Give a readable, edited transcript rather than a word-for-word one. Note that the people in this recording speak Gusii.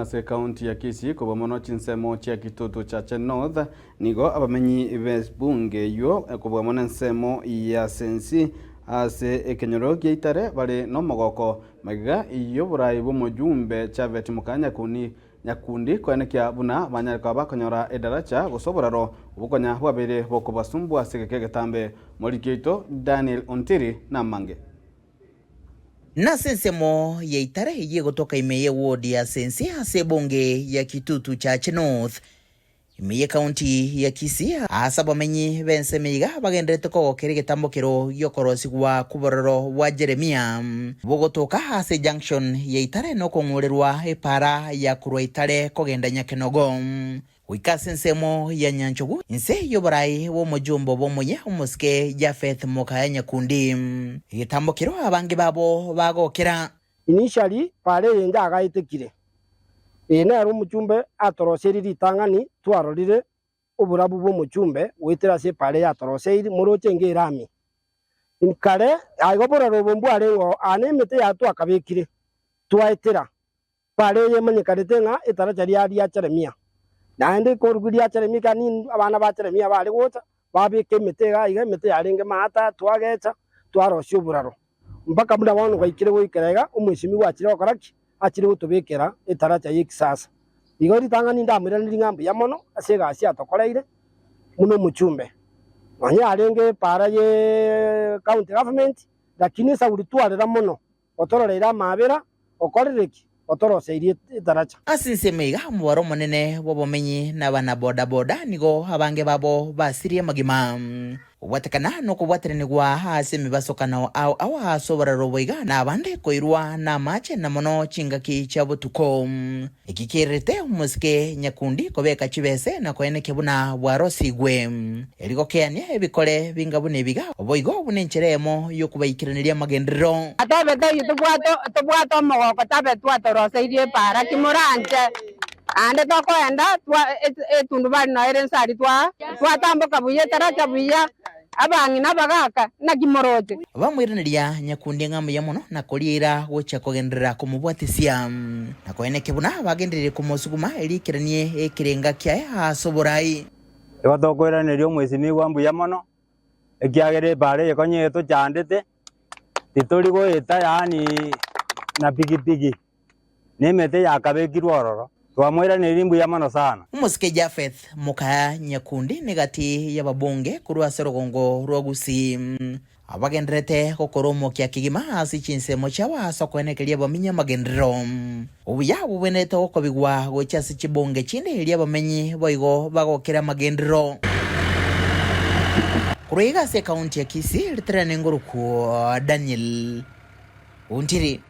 Ase ekaunti ya Kisii kobua mono chinsemo chia Kitutu Chache North, nigo abamenyi b'ebunge eyio kobua mono ensemo ya Sensi ase ekenyoro gia Itare bare nomogoko magega y'oborai bw'omojumbe Chavet Mukanya Nyakundi koenekia buna banyare koba bakonyora edaracha gose oboraro obokonya bwabeire bokobasumbua ase egeka egetambe. Moriki oito Daniel Ontiri namange. Nase ensemo ya Itare eyio egotoka ime y'eward ya Sense ase ebunge ya Kitutu Chache North, ime y'ecounty ya Kisii, aase abamenyi b'ensemo iga bagendererete kogokera egetambokero gi'okorosigwa kw'obororo bwa Jeremia bogotoka ase ejunction ya Itare na okong'orerwa epaara ya korwa Itare kogenda Nyakenogo. Goika ase ensemo ya nyanchogu, inse y'oboraai bw'omojumbe bw'omoyia omosike Jafeth moka Nyakundi. Egetambo kero abange babo bagokera. Initially pare eye njagaetekire, eye nero omochumbe atoroseirie ritang'ani twarorire oborabu bw'omochumbe goetera ase epara eye atoroseiri moroche enga erami. Kare aiga obororo obo mbwarenge oo, aa nemete yaye twakabekire twaetera. Pare eye emanyekanete ng'a etaracha riaye ria Jeremia. Naende korwa ria Jeremia ekiagera nintwe abana ba Jeremia bare gocha, babeka emete iga iga, emete yarenge maata, twagecha, twarosia oboraro. Mpaka buna bono gwaikire goikera iga, omwesimigwa achire gokora ki? Achire gotobekera etaracha y'ekisasa. Igo ritang'ani ndamoiranerie ng'a mbuya mono ase egasi atokoreire buna omochumbe. Nonye yarenge epara ye county government, lakini esauri twarera mono. Otororeire amaabera, okorire ki? Otoroseirie etaracha. Ase ensemo iga omobaro omonene bw'obomenyi n'abanaboda-boda nigo abange babo basirie amagima. Kobwatekana nokobwateranigwa ase emebasokano ao ao ase oboraro obo iga na abande koirwa namache na mono chingaki chia botuko. Eki kererete omosike nyakundi kobeka chibese na koenekia buna bwarosigwe. Erio gokeania ebikore binga buna ebiga, boigo buna enchera eyemo y'okobaikeraneria amagenderero. Tobe toyio tobwate tobwate omogoko tabe twatoroseirie epaara ki moranche, naende tokoenda twa etundubari noyo ere inse aria twa twatamboka buya etaracha buya. Abang'ina abagaaka, naki moroche? Bamoiraneria, Nyakundi ng'a mbuya mono, na koriera gochia kogenderera komobwatisia. Na koenekia buna bagenderire komosuguma eriikeranie ekerenga kiaye ase oborai. Igo tokoiraneria omwesimigwa mbuya mono, ekiagera epaara eye konya etochandete, titori goeta yaani na pikipiki. na emete yakabekirwe ororo. Twamoiraneiri mbuya mono sana. Omosike Japheth Mokaya Nyakundi negati y'ababunge korwa ase orogongo rwa Gusii abagendererete gokora omokia kegima ase chinsemo chiabo ase okoenekeria abamenyi amagenderero. Obuya bobwenerete gokobigwa gochia ase chibunge chinde erio abamenyi boigo bagokere amagenderero. Korwa iga ase ekaunti ya Kisii, ritarane ngorokwo Daniel Ontiri.